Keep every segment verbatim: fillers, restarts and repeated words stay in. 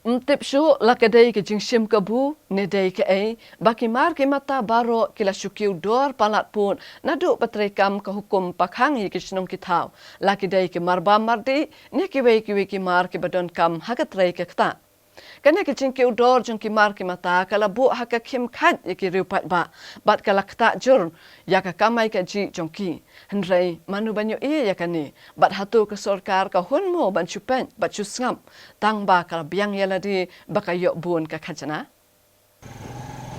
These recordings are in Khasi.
Ym tip shuh la ka dei ka jingshim kabu ne dei kaei ba ki mar ki mata baroh ki la shu kiew dor palat pud naduh ba trei kam ka hukum pakhang ïa ki shnong ki thaw, la ki dei ki mar bam mar dih ne kiwei kiwei ki mar kiba donkam ha ka trei ka ktah. Kane ka jingkiew dor jong ki mar ki mata ka la buh ha ka khim khait ïa ki riew paidbah bad ka la ktah jur ïa ka kamai kajih jong ki. Hynrei mano ban ïohi ïa kane, bad hato ka sorkar ka hun mo ban shu peit bad shu sngap, tang ba ka la biang ïa lade ba ka ïoh bun ka khajna?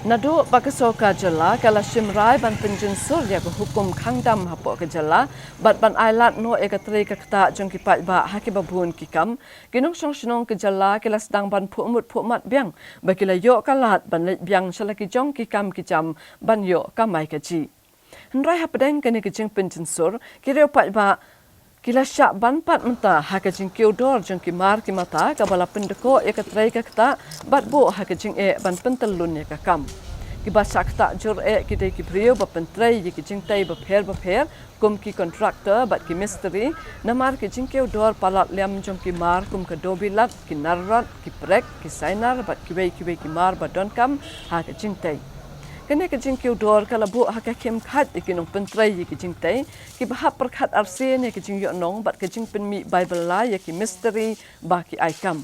Naduh ba ka sorkar jylla ka la shim rai ban pynjynsur ïa ka hukum khang dam hapoh ka jylla bad ban ailad noh ïa ka trei ka ktah jong ki paidbah ha kiba bun ki kam, ki nongshong shnong ka jylla ki la sdang ban phuhmut phuhmat biang ba ki la ïoh ka lad ban leit biang sha la ki jong ki kam ki jam ban ïoh kamai kajih. Hynrei hapdeng kane ka jingpynjynsur, ki riew paidbah ki la shah ban pat mynta ha ka jingkiew dor jong ki mar ki mata kaba la pyndakoh ïa ka trei ka ktah bad buh ha ka jingeh ban pyntyllun ïa ka kam. Kiba shah ktah jur eh ki dei ki briew ba pyntrei ïa ki jingtei bapher bapher, kum ki kontraktor bad ki mistri, namar ki jingkiew dor palat lem jong ki mar kum ka dobi lad, ki nar rot, ki prek, ki sainar bad kiwei kiwei ki mar ba donkam ha ka jingtei. Kane ka jingkiew dor ka la buh ha ka khim khait ïa ki nongpyntrei ïa ki jingtei, kiba hap pyrkhat arsien ïa ka jingïohnong bad ka jingpynmih bai bylla ïa ki mistri ba ki ai kam.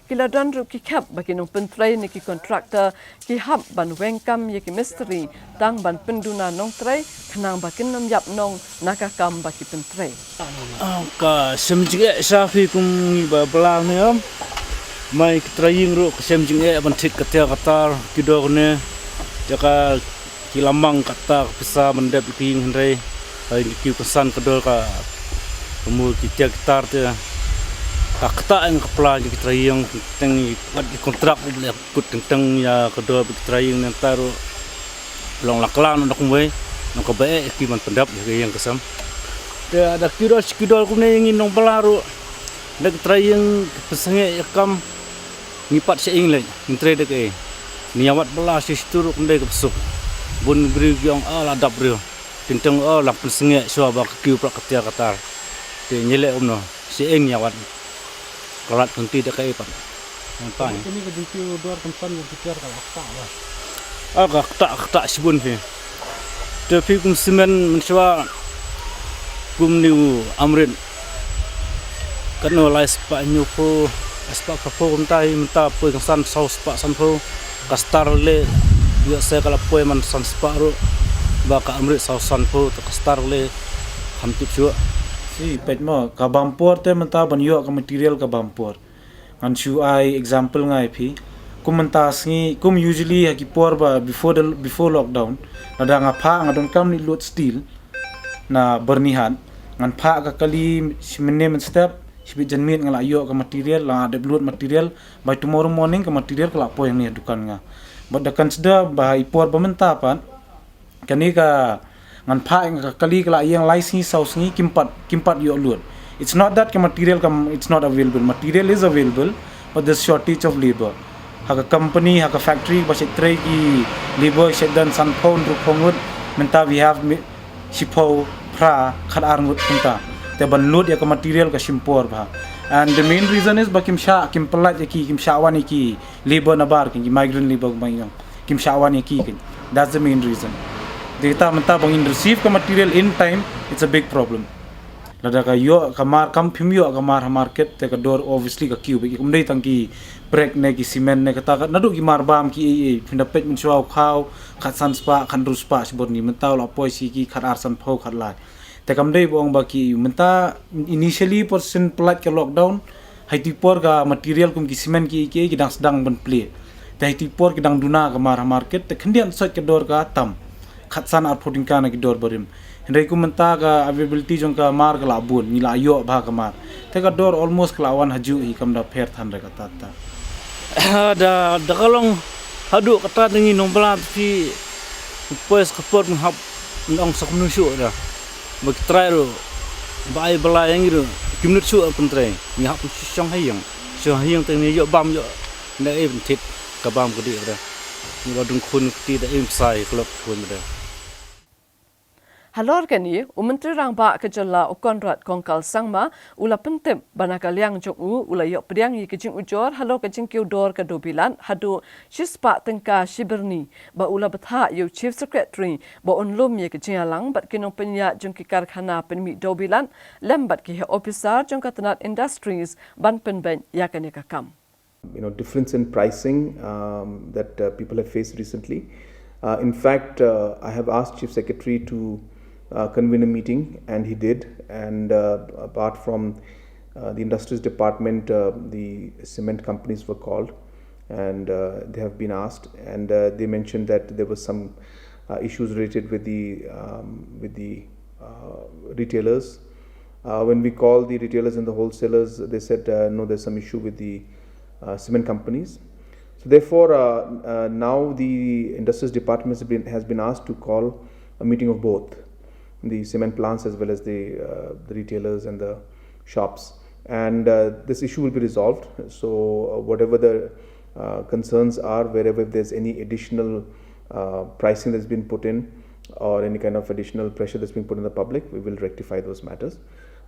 Ki la don ruh ki khep ba ki nongpyntrei ne ki kontraktor ki hap ban weng kam ïa ki mistri tang ban pynduna nongtrei, khnang ba kin ym ïap nong na ka kam ba ki pyntrei. Ah, ka shem jingeh sha phi kum ngi ba bylla ne em. Mai ki trai ïing ruh ka shem jingeh ban thied ka tiar ka tar ki dor ne. Te ka ki la mang kata ka pisa ban dep ki ïing, hynrei ha ki kiew kynsan ka dor ka, ka mur ki tiar ki tar te ka ktah ïa ka pla ki trai ïing, teng wat ki kontrak u ble kut teng teng ïa ka dor ki trai ïing. Nangta ruh long la klan na kumwei, nang ka ba eh ki ban pyndep ïa ka ïing ka sem. Te da ki dor ki dor kumne ngi nong bylla ruh da ki trai ïing ki pynsangeh ïa ka kam. Ngi pat sha ïing leit, ngin trei da kaei? Ngi ïa wad bylla shi shi tu ruh kam dei ka psuk. Bun briew ki ong, ah, la dap briew. Teng teng, ah, la pynsangeh shuwa ba ka kiew prah ka tiar ka tar. Te ngi leh kumno? Sha ïing ngi ïa wad. Ka lad kynti da kaei pat? Nang tai. Kane ka jingkiew dor kynsan ka tiar ka la ktah ba. Ah, ka ktah, ka ktah shibun phi. Te phi kum simen mynshuwa kum ni u Amrit. Katno lai spah hynñiewphew, lai spah phraphew, kumta hi mynta poi kynsan saw spah sanphew. Ka star leh ïoh se ka la poi man san spah ruh. Ba ka Amrit saw sanphew, te ka star leh kham tip shuh. Si peit mo, ka bam por te mynta ban ïoh ka material ka bam por. Ngan shu ai example nga ïa phi. Kum mynta sngi, kum usually ha ki por ba before the, before lockdown, lada nga phah nga donkam ni load steel na Byrnihat, ngan phah ka kali shi mynne mynstep, shibit janmiet nga la ïoh ka material, la nga dep load material, by tomorrow morning ka material ka la poi hangne ha dukan nga. But da consider ba ha i por ba mynta pat, kane ka ngan phah ïa ka kali ka la ïeng lai sngi saw sngi kim pat, kim pat ïoh load. It's not that ka material kam, it's not available. Material is available, but there's shortage of labor. Ha ka company, ha ka factory ba shet trei ki labor shet don sanphew hynriewphew ngut, mynta we have mi-, shiphew phra khatar ngut kumta. Te ban load ïa ka material ka shim por bha. And the main reason is ba kim shah, kim pyllait ïa ki, kim shah wan ïa ki labor nabar, ki migrant labor ba ïong. Kim shah wan ïa ki kein. That's the main reason. Te kata mynta ba ngin receive ka material in time, it's a big problem. Lada ka ïoh ka mar, kam phim ïoh ka mar ha market, te ka dor obviously ka kiew beit. Kum dei tang ki prek ne ki cement ne kata ka, naduh ki mar bam ki ei ei, phin da peit mynshuwa u khaw khatsan spah, khathynriew spah shibun ni, mynta u la poi sha ki khatar sanphew khatlai. Te kam dei ba ong ba ki, mynta initially por shen pyllait ka lockdown, ha itu i por ka material kum ki cement ki, ki, ki dang sdang ban plie. Te ha itu i por ki dang duna ka mar ha market, te khyndiat sot ka dor ka tam. Khatsan arphew tyngka na ki dor barim. Hynrei kum mynta ka availability jong ka mar ka la bun, ngi la ïoh bha ka mar. Te ka dor almost ka la wan hajuh hi, kam da pher than re kata ta. Da, da ka long haduh kata da ngi nong bylla phi, poi sa ka por ngi hap nong sa kumno shuh da. Ba ki trai ruh, ba ai bylla ïa ngi ruh, kim nud shuh pyntrei. Ngi hap shong ha ïing. Shong ha ïing te ngi ïoh bam ïoh. Na ei ban thied ka bam ka dih da. Ngi ba dung khun kti da im sai klop khun da. Halor kane, u Myntri Rangbah ka jylla u Conrad Kongkal Sangma u la pyntip ba na ka liang jong u u la ïoh pdiang ïa ka jingujor halor ka jingkiew dor ka dewbilat haduh shispah tyngka shi byrni, ba u la bthah ïa u Chief Secretary ba un lum ïa ka jingïalang bad ki nongpynïaid jong ki karkhana pynmih dewbilat lem bad ki heh ophisar jong ka tnat Industries ban pynbeit ïa kane ka kam. You know, difference in pricing um, that uh, people have faced recently. Uh, in fact, uh, I have asked Chief Secretary to uh, convene a meeting, and he did. And uh, apart from uh, the Industries Department, uh, the cement companies were called, and uh, they have been asked, and uh, they mentioned that there was some uh, issues related with the um, with the uh, retailers. Uh, when we call the retailers and the wholesalers, they said uh, no, there's some issue with the uh, cement companies. So therefore, uh, uh, now the Industries Department has been, has been asked to call a meeting of both the cement plants as well as the, uh, the retailers and the shops. And uh, this issue will be resolved. So uh, whatever the uh, concerns are, wherever if there's any additional uh, pricing that's been put in or any kind of additional pressure that's been put on the public, we will rectify those matters.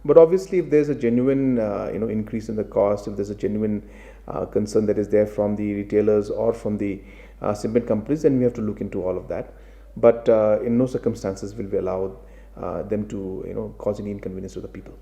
But obviously, if there's a genuine, uh, you know, increase in the cost, if there's a genuine uh, concern that is there from the retailers or from the uh, cement companies, then we have to look into all of that. But uh, in no circumstances will we allow uh, them to, you know, cause any inconvenience to the people.